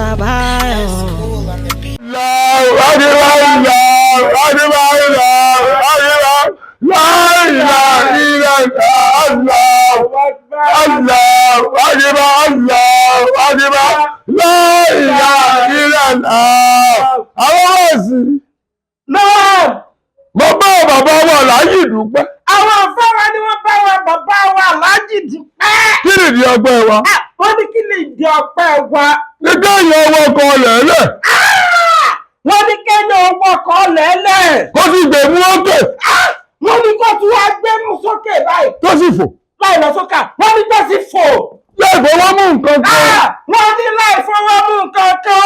Àbáyọ. Náà Mo bá bàbá wa láyé dúpẹ́. Àwọn afárá ni wọ́n bá wa bàbá wa Aláàjì dúpẹ́. Kí nìdí ọpẹ́ wa? Wọ́n ní kí lè di ọpẹ́ wa. Nígbà yẹn ọwọ́ kan lẹ̀lẹ̀. Wọ́n ní kéèyàn owó kan lẹ́lẹ̀. Kó sì gbé mú ókè. Wọ́n ní kó tún wá gbé mú sókè báyìí. Tó sì fò. Láì lọ sókà, wọ́n ní tó sì fò. Láì fọwọ́ mú nǹkan kan. Wọ́n ní láì fọwọ́ mú nǹkan kan.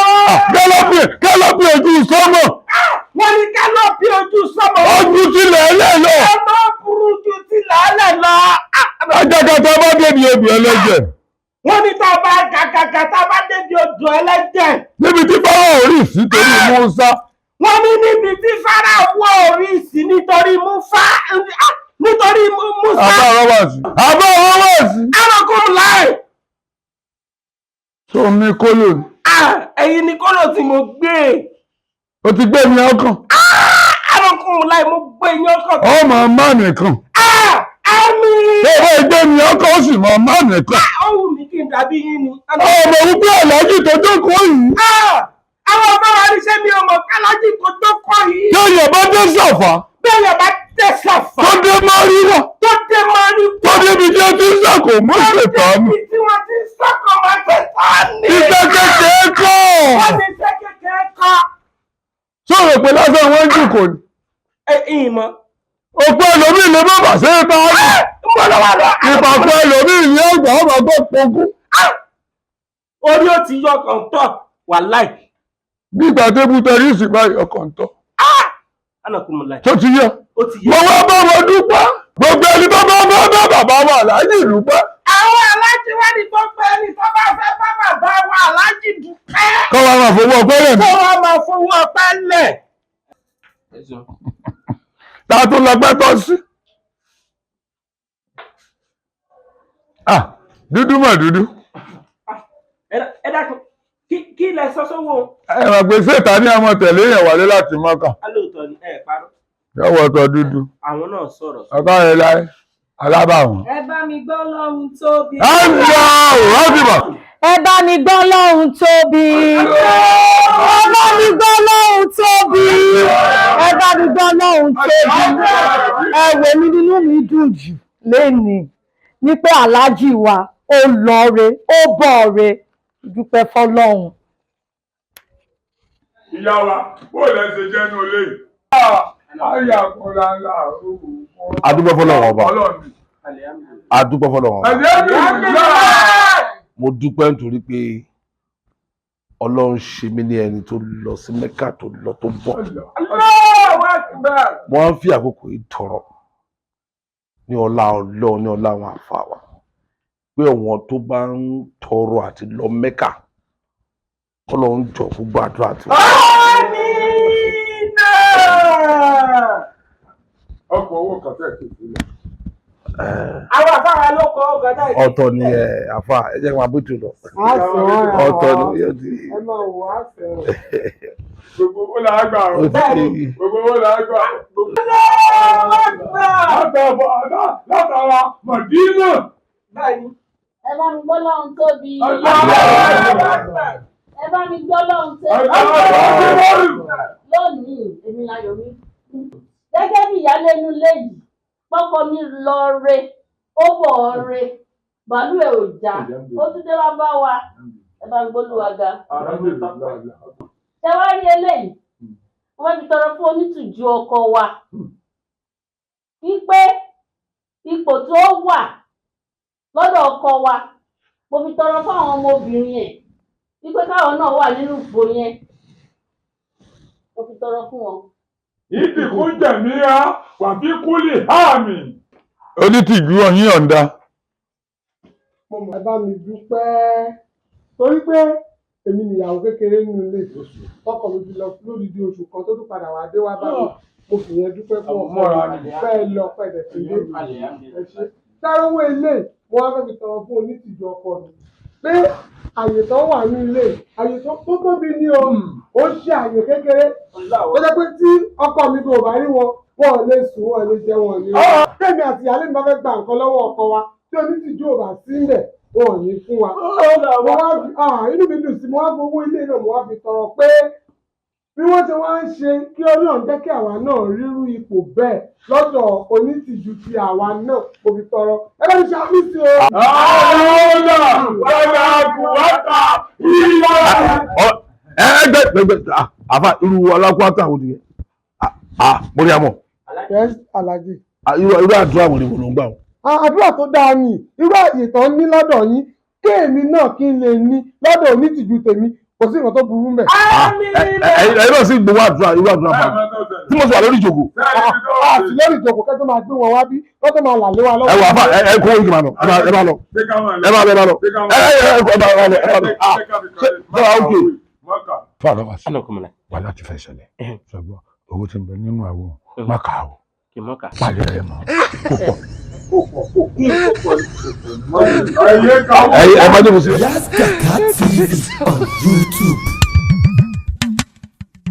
Gẹ́lọ́pì ojú sọ́mọ̀. Wọ́n ní gálọ́pì ojú sọ́mọ̀. Ojú ti lẹ̀lẹ̀ lọ. Ọmọ burú ju ti làálẹ̀ lọ. Ajakata bá débi odò ẹlẹ́jẹ̀. Wọ́n ní tá a bá gàgàgà tá a bá débi odò ẹlẹ́jẹ̀. Níbi tí Fáráò rì sí torí Mùsá. Wọ́n ní níbi tí Fáráò wọ̀ orí sí nítorí Mùsá. Nítorí Mùsá. Àbá rọ́bà sí. Àbá rọ́bà sí. Arákùnrin láì. Tó mi kólò ni. Ẹ̀yin ni kólò tí mo gbé. O ti gbé mi ọkàn. Arákùnrin láì, mo gbé yín ọkàn. Ọmọ má nìkan. Àmín. Tó bá gbé mi ọkàn, ó sì mọ má nìkan. Ó wù mí kí n dàbí yín ni. Ọmọ wípé Àlájì tó jókòó yìí. Àwọn ọmọ wa ní sẹ́mi ọmọ Aláàjì tó jókòó yìí. Téèyàn bá dé Sàfà. Téèyàn bá dé Sàfà. Tó dé Máríwà. Tó dé Máríwà. Tó débi tí ó ti ń sàkó mọ́ ṣètánì. Tó débi tí wọ́n ti ń sàkó mọ́ ṣètánì. Iṣẹ́ kékeré kọ́. Wọ́n ní iṣẹ́ kékeré kọ́. Sọ̀rọ̀ pé lásán wọ́n ń jùkò ni. Ẹ ìmọ̀. Òpó ẹlòmíì lè má bà sí ipa rẹ̀. Ìpàkọ́ ẹlòmíì ní ọgbà ọgbà tó pogún. Orí ó ti yọ ọkàn tọ̀ wàláì. Bí ìgbà tó bu tẹrí ìsìn báyìí ọkàn tọ̀. Tó ti yẹ. Mo wá bá wọn dúpẹ́. Gbogbo ẹni tó bá bá bá bàbá wa Aláàjì dúpẹ́. Àwọn Aláàjì wá ní gbogbo ẹni tó bá fẹ́ bá bàbá wa Aláàjì dúpẹ́. Kọ́ wa máa fowó ọpẹ́ lẹ̀. Kọ́ wa máa fowó ọpẹ́ lẹ̀. Ta tó lọ pẹ́ tọ́ sí. Dúdú mọ̀ dúdú. Ẹ dákun, kí lẹ sọ sówó. Ẹ mọ̀ pé ṣètà ní àwọn tẹ̀lé èèyàn wálé láti Mọ́kà. Alóòótọ́ ni ẹ parọ́. Yọ̀wọ̀ tọ́ dúdú. Àwọn náà sọ̀rọ̀. Ọ̀gá rẹ̀ láyé alábàwọ̀n. Ẹ bá mi gbọ́ lọ́hùn tóbi. Ẹ ń lọ òwúrọ̀ bíbọ̀. Ẹ bá mi gbọ́ lọ́hùn tóbi. Ẹ bá mi gbọ́ lọ́hùn tóbi. Ẹ bá mi gbọ́ lọ́hùn tóbi. Ẹ wò mí, nínú mi dùn jù lénìí ní pé Aláàjì wa ó lọ re, ó bọ̀ re, dúpẹ́ fọlọ́hun. Ìyá wa, bó lẹ ṣe jẹ́ inú ilé yìí. Adúpẹ́ fọlọ́run ọba, adúpẹ́ fọlọ́run ọba. Mo dúpẹ́ nítorí pé Ọlọ́run ṣe mí ní ẹni tó lọ sí Mẹ́kà, tó lọ tó bọ̀. Mo wá ń fi àkókò yìí tọrọ ní ọlá Ọlọ́run, ní ọlá àwọn àfa wa, pé àwọn tó bá ń tọrọ àti lọ Mẹ́kà, kọ́lọ́run jọ kó gbàdúrà tí wọ́n. Àmín. Ọkọ̀ owó kan tẹ̀ tó sílẹ̀. Àwọn afárá ló kọ ọgá náà. Ọ̀tọ̀ ni ẹ àfa, ẹ jẹ́ kí n máa bójú lọ. Ọ̀tọ̀ ni yóò ti. Ẹ máa wò á fẹ́ o. Gbogbo owó là á gbà o. Gbogbo owó là á gbà o. Látara Mọ̀dínà. Ẹ bá mi gbọ́ lọ́hùn tóbi. Ẹ bá mi gbọ́ lọ́hùn tóbi. Lónìí, èmi láyọ̀ mi. Gẹ́gẹ́ bí ìyálé inú ilé yìí, pọ́kọ mi lọ re, ó bọ̀ re, bàálù ẹ̀ ò já, ó tún dé wá bá wa. Ẹ bá ń gbólúwa ga. Ṣé wá rí eléyìí? Wọ́n fi tọrọ fún onítùjú ọkọ wa. Wípé ipò tó wà lọ́dọ̀ ọkọ wa, mo fi tọrọ fún àwọn ọmọbìnrin ẹ̀ wípé káwọn náà wà nínú ipò yẹn. Mo fi tọrọ fún wọn. Ìdìkú jẹ̀míà wà fi kúlì háàmì. Onítìjú ọyìn ọ̀ǹda. Ẹ bá mi dúpẹ́ torí pé èmi nìyàwó kékeré nínú ilé, tọkọ mi fi lọ lódìdí oṣù kan, tó tún padà wá dé wá bá mi. Mo fi yẹn dúpẹ́ fún ọkọ mi fẹ́ lọ pẹ̀lẹ́ sí ilé. Ẹ ṣe sáré owó ilé, mo wá fẹ́ fi tọrọ fún onítìjú ọkọ mi. Pé àyè tó wà ní ilé, àyè tó tó tóbi ní o, ó ṣe àyè kékeré. Ó jẹ́ pé tí ọkọ mi kò bá rí wọn, wọn ò lè sùn, wọn ò lè jẹ, wọn ò ní rí. Tèmi àti ìyáálé mi bá fẹ́ gba nǹkan lọ́wọ́ ọkọ wa, tí onítìjú ò bá sí ńbẹ̀, wọn ò ní fún wa. Mo wá fi inú mi dùn sí, mo wá fowó ilé náà, mo wá fi tọrọ pé bí wọ́n ṣe wá ń ṣe, kí Ọlọ́run jẹ́ kí àwa náà rírú ipò bẹ́ẹ̀ lọ́dọ̀ onítìjú ti àwa náà. Mo fi tọrọ, ẹ bá mi ṣe àmì sí o. Àwọn kùwátà ìlà. Ẹ ẹ gbẹ gbẹ, àfa, irú alákùátà wo nìyẹn? Ah, Mọ́ríámọ̀. Yes, Alhaji. Irú àdúrà wo ni mo ló ń gbà wọn? Àdúrà tó dáa ni. Irú àyè tó ń ní lọ́dọ̀ yín, kéèmí náà kí n lè ní lọ́dọ̀ onítìjú tèmi, kò sí nǹkan tó burú mbẹ̀. Ẹ náà sì gbowó àdúrà, irú àdúrà bá tí mo sọ wà lórí ìjòkó. Àti lórí ìjókòó, kẹ́ tó máa gbé wọn wá bí kó tó máa là lé wa lọ́wọ́. Ẹ wà àfà, ẹ kó oúnjẹ máa lọ, ẹ máa lọ, ẹ máa lọ, ẹ máa lọ, ẹ ẹ ẹ ẹ máa lọ, ẹ máa lọ. Ah, ṣe ṣe wà ókè. Fún àlọ́ wá sí wàhálà ti fẹ́ ṣẹlẹ̀, ṣùgbọ́n owó ti ń bẹ nínú àwọn má kà á o, pàlẹ́ rẹ̀ mọ́ kó pọ̀. Ẹ má dé mo sí. Ras Kaka TV on YouTube.